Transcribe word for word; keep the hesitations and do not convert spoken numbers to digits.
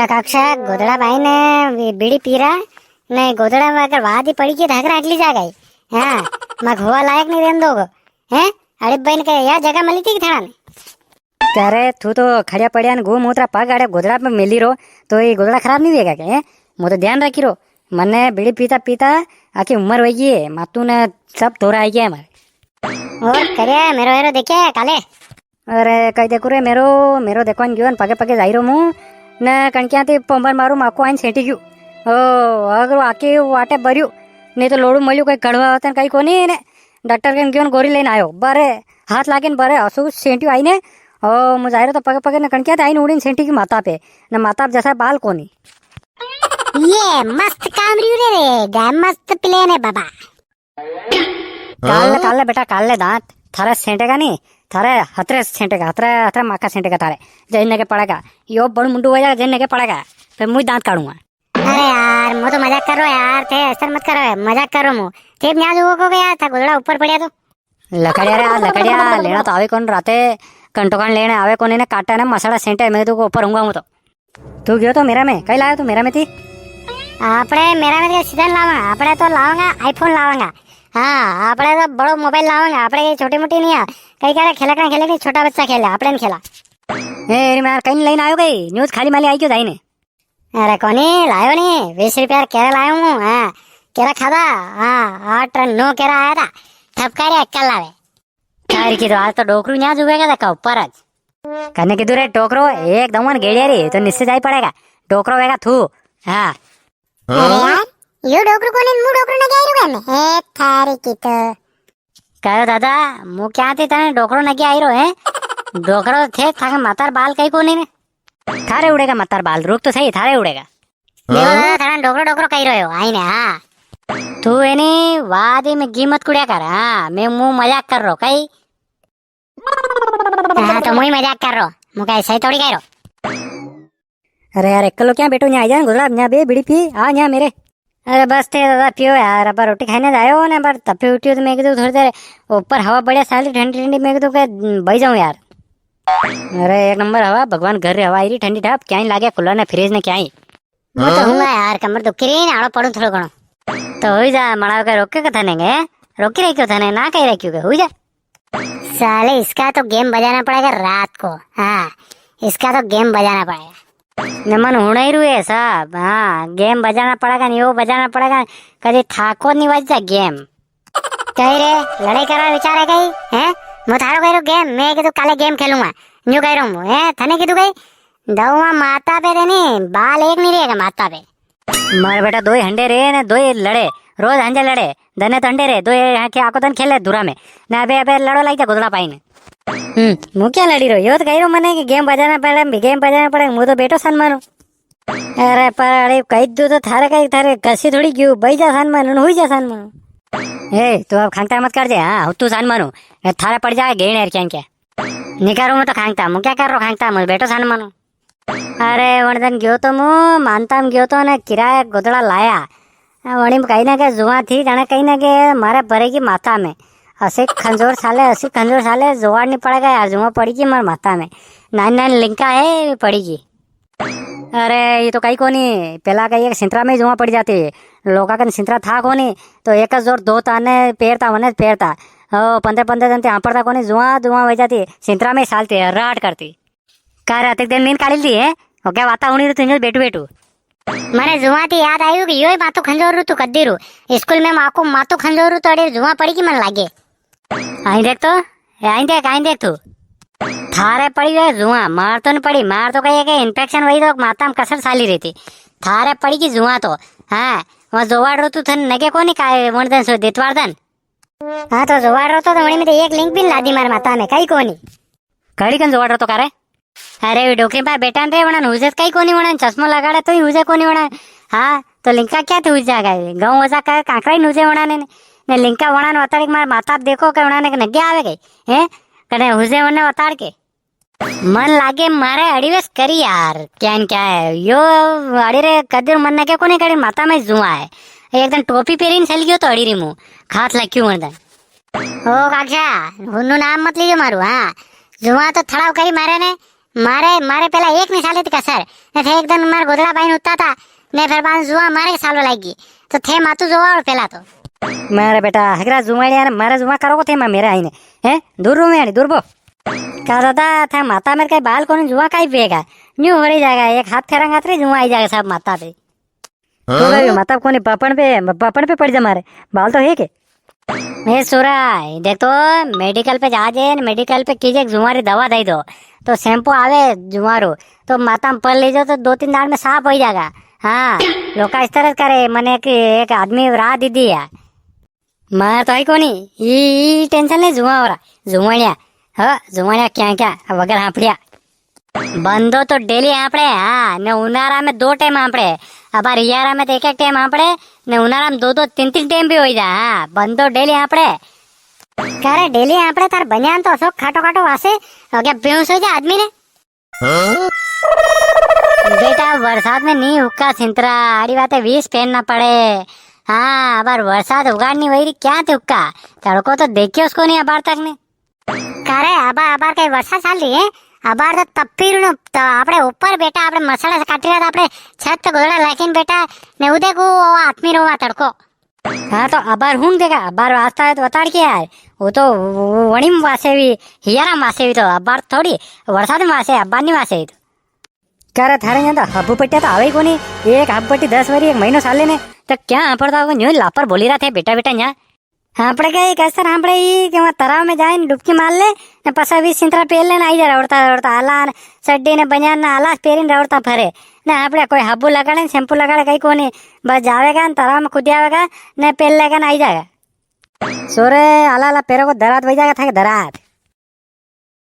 काक्षा, गोदड़ा बाई ने बी-, बीड़ी पी रहा, ने गोदड़ा में अगर वादी पड़ी गई तो हगरा अगली जा गई। हाँ, मग हुआ लायक नहीं रहने दोगो। हैं? अरे बहन के या जगह मिली थी कि थाना ने? अरे, तू तो खड़िया पड़िया ने गू मूत्रा पग अड़े गोदड़ा पे मेली रो, तो ये गोदड़ा खराब नहीं होएगा के, हैं? मु तो ध्यान रखी रो, मने बीड़ी पीता पीता आखी उम्र होई गई है, मातू ने सब थोड़ा आई गया है मारे। और करे मेरो हेरो देखे काले? अरे, कई देखू रे मेरो, मेरो देखवान गयो ने पगे पगे जाई रो मु, ने कणकिया ते पंबर मारू माको आइन सेटी गयो। ओ, अगरो आके वाटे बरियो, नहीं तो लोड़ू मलियो कई कड़वा होता कई कोनी ने। डॉक्टर कन गयो ने गोरी लेने आयो, बरे हाथ लागे ने बरे असु सेंटियो आई ने। ओ, मु जाई रो तो पगे पगे ने कणकिया ते आई ने उड़ी ने सेंटी की माता पे, ने माता पे जैसा बाल कोनी। ये मस्त काम रियो रे, रे, गा मस्त प्लान है बाबा। काल ले, हाँ? काल ले बेटा, काल ले दांत, थारे सेंटेगा नहीं, थारे हतरे सेंटेगा, हतरे, हतरे माका सेंटेगा थारे, जैन के पड़ेगा, यो बड़ मुंडू हो जाएगा, जैन के पड़ेगा, फिर मुझ दांत काढ़ूंगा। अरे यार, मु तो मजाक कर रो यार, थे ऐसा मत करो, मजाक कर रो मु। थे न्याज हुआ को यार, था गोदड़ा ऊपर पड़िया तो। लकड़िया रे, आ लकड़िया, लेना तो आवे कौन राते, कंटोकान लेने आवे कौन, इन्हें काटा ने मसाला सेंटे, मैं तो ऊपर हूंगा हूं तो। तू गयो तो मेरा में, कई लायो तू मेरा में थी? आपड़े मेरा में के सीजन लावांगा, आपड़े तो लावांगा, iPhone लावांगा। हाँ, आपड़े तो बड़ो मोबाइल लावांगा, आपड़े ये छोटी मोटी नहीं है। कई करे खेलकड़ा खेले नहीं, छोटा बच्चा खेले, आपड़े नहीं खेला। ए, एरी मार, कई लेने आयो कई? न्यूज खाली माली आई क्यों जाई ने? अरे कोनी, लायो नी, बीस रुपया रा केरा लायो हूँ, हाँ। केरा खादा, हाँ, आठ नौ केरा आया था। ठपका रे अक्कल लावे। तारी की तो आज तो डोकरू न्याज उबेगा था का ऊपर आज। कने कीधु रे डोकरो, एक दमन गेड़िया रे, तो निश्चित जाई पड़ेगा। डोकरो वेगा थू। हाँ। अरे यार, यो डोकरू कोनी, मु डोकरू ना गया रू में। ए थारी की तो। कहो दादा, मु क्या थी तने डोकरो ना गया रो है? डोकरो थे, थाके मातार बाल कई कोनी ने। थारे उड़ेगा मातार बाल, रुक तो सही, थारे उड़ेगा। देखो हाँ? दादा, थारा डोकरो डोकरो कही रहो, आई ने, हाँ। तू है नी, वादी में घी मत कुड़िया कर, हाँ, मैं मु मजाक कर रो, कई? हाँ, तो मुई मजाक कर रो, मु कई सही थोड़ी कह रो। अरे यार, एकलो क्या बैठो, न्या आ जा, गुजरात, न्या बे बीड़ी पी, आ न्या मेरे। अरे बस थे दादा, पियो यार, अब रोटी खाने जायो ने, पर तपे उठियो तो मैं कीधु थोड़ी देर ऊपर हवा बढ़िया साली ठंडी ठंडी, मैं कीधु के बई जाऊं यार। अरे एक नंबर हवा, भगवान घर री हवा आई री ठंडी ठाप, क्या ही लागे कूलर ने फ्रिज ने क्या ही। मु तो हाँ? हूँ यार, कमर दुखी री ने, आड़ो पड़ू थोड़ो घणो। तो हुई जा, मड़ाव के रोके के थने के, रोकी रही क्यों थने, ना कही रही क्यों के, हुई जा। साले इसका तो गेम बजाना पड़ेगा रात को, हाँ, इसका तो गेम बजाना पड़ेगा। नमन हुणई रू है साहब, हाँ, गेम बजाना पड़ेगा, नी वो बजाना पड़ेगा, कदी थाको नी बजता गेम। कही रे, लड़ाई करवा विचार है कई, हैं? मु थारो कही रो गेम, मैं कीधु काले गेम खेलूंगा, न्यू कही रो हूँ, हैं? थने कीधु कई? दवा माता पे देनी, बाल एक नी रहेगा माता पे। मारे बेटा, दोई हंडे रे ने दोई लड़े, रोज हंजे लड़े, दने तो हंडे रे, दोई यहाँ के आको दन खेले दूरा में। ना अबे, अबे लड़ो लाई जा गुदड़ा पाई ने। हम्म, मु क्या लड़ी रो? यो तो कही रो मने कि गेम बजाना पड़े, गेम बजाना पड़े, मु तो बैठो सन मानो। अरे पर अरे कही दू तो थारे कई, थारे कसी थोड़ी क्यों, बई जा सन मानो, हुई जा सन मानो। ए, तू अब खांगता मत कर जे, हाँ, तू सन मानो। ए, थारे पड़ जाए गेण यार क्या क्या। निकारो मु तो खांगता, मु क्या कर रो खांगता, मु बैठो सन मानो। अरे, वण दन गयो तो मु, मानता में गयो तो ने किराया गोदड़ा लाया। वणी में कही ना के जुआ थी, जाने कही ना के मारे भरेगी माता में। असी खंजोर साले, असी खंजोर साले, जोवाड़ नी पड़ेगा यार, जुआ पड़ेगी मारे माता में। नानी नानी लिंका है, पड़ेगी। अरे, ये तो कई कोनी, पेला कई एक सिंतरा में ही जुआ पड़ी जाती। लोका कन सिंतरा था कोनी, तो एक जोर दो ताने पेरता, वने पेरता। ओ, पंद्रह, पंद्रह दिन ते हांपड़ता कोनी, जुआ, जुआ हो जाती। सिंतरा में ही सालती है, राट करती। का रे, अतिक देर नींद काढ़ी ली है? ओके, वाता हुणी रू तुझे बैठू बैठू। मने जुआ थी याद आयु कि यो ही मातू खंजोर रू तू कद्दी रू। स्कूल में माको मातू खंजोर रू तो अड़े जुआ पड़ी की मन लागे। आई देख तो, ए, आई देख, आई देख तू। थारे पड़ी है जुआ, मार तो नी पड़ी, मार तो कही है कि इन्फेक्शन वही तो माता में कसर साली रहती। थारे पड़ी की जुआ तो, हाँ, वहाँ जोवाड़ रो तू थन नगे कोनी काय, वण दन सो दितवार दन। हाँ, तो जोवाड़ रो तो, तो वणी में तो एक लिंक भी नी लादी मारे माता में, कई कोनी। कड़ी कन जोवाड़ रो तो का रे? अरे, वी डोकरी बा बेटा रे, वणन हुजे कई कोनी, वणन चश्मो लगाड़े तो ही हुजे कोनी वणन। हाँ, तो लिंका क्या थे हुजे जागा? गाँव वजा का कांकरा ही हुजे वणन ने, ने लिंका वणन वताड़ी मार माता देखो के वणन के नगे आवे गई, हैं? कने हुजे वने वताड़ के। मन लागे मारे अड़ी वेस करी यार, क्या न क्या है? यो अड़ी रे कदीर मन नगे कोनी कड़ी माता में जुआ है। एक दिन टोपी पेरी ने चल गयो तो अड़ी री मुँह, खात लग क्यों वण दन। ओ काक्षा, हुन्नू नाम मत लीजो मारू, हाँ। जुआ तो थड़ाव करी मारे ने, मारे, मारे पेला एक नी साली थी कसर, ने थे एक दिन मारे गोदड़ा बाई ने उत्ता था, ने फेर बाद जुआ मारे के सालवा लागी गई। तो थे मातू जोवा और पेला तो। मारे बेटा, हगरा जुआड़िया ने मारे जुआ करो को थे मा मेरे आई ने। हैं? दूर रो में आनी, दूर बो। का दादा, थे माता मेरे कई बाल कोनी जुआ काई पेगा? न्यू हो रही जाएगा, एक हाथ फेरांगा तो जुआ आई जाएगा सब माता पे। तो भाई, मतलब कोनी पापण पे, पापण पे पड़ जा मारे। बाल तो है के? ए सुरा, देख तो, मेडिकल पे जा जे, मेडिकल पे कीजे जुआ री दवा दई दो। तो शैम्पू आवे जुआ रो, तो माता में पड़ लीजो तो दो तीन दाड़ में साफ हो जाएगा। हाँ, लोका इस तरह करे, मने एक, एक आदमी राह दी दी है। मार तो आई कोनी, ई, ई टेंशन ले जुआ हो रहा, जुआनिया। हो, जुआनिया क्या क्या, वगैरह हाँपड़िया। बंदो तो डेली हाँपड़े, हाँ, ने उनारा में दो टाइम हाँपड़े। अबार हियारा में तो एक एक टाइम हाँपड़े, ने उनारा में दो दो तीन तीन टाइम भी होई जा, हाँ, बंदो डेली हाँपड़े। करे डेली हाँपड़े, तार बनियान तो असो खाटो खाटो वासे, हो गया बेहोश हो जा आदमी ने। हाँ? बेटा, बरसात में नी हुक्का सिंतरा, आड़ी बाते वीस पहनना पड़े। हाँ, अबार बरसात उगाड़नी वही री, क्या थे हुक्का? तड़को तो देखियो उसको नी अबार तक ने। कारे, अबा, अबार कई वर्षा चाल रही है? अबार तो तप्पी रू न, तो आपणे ऊपर बेटा, आपणे मसाला से काटी रहा था, आपणे छत पे गोदड़ा लाखी ने बेटा, ने उदे को वो आत्मी रोवा तड़को। हाँ, तो अबार हूँ देखा, अबार वास्ता है तो बताड़ के यार, वो तो वो-, वो वणी में वासे भी, हियारा में वासे भी तो, अबार थोड़ी, वर्षा में वासे, अबार नी वासे भी तो। कारे थारे यहाँ तो हब्बू पट्टिया तो आवे ही कोनी, एक हब्बू पट्टी दस वारी एक महीनो साले ने, तो क्या हाँपड़ता होगा, न्यू लापर बोली रहा थे बेटा बेटा यहाँ। हाँपड़े के एक असर हाँपड़े ई के वहाँ तराव में जाए ने डुबकी मार ले, ने पसा वीस सिंतरा पेर ले ने आई जा रौड़ता रौड़ता आला ने चड्डी ने बनियान ने आला पेरी ने रौड़ता फरे। ने हाँपड़े कोई हाबू लगाड़े ने शैम्पू लगाड़े कई कोनी, बस जावेगा ने तराव में कूदी आवेगा ने पेर लेगा ने आई जाएगा। सोरे आला आला पेरो को दरात वही जाएगा थाके दरात।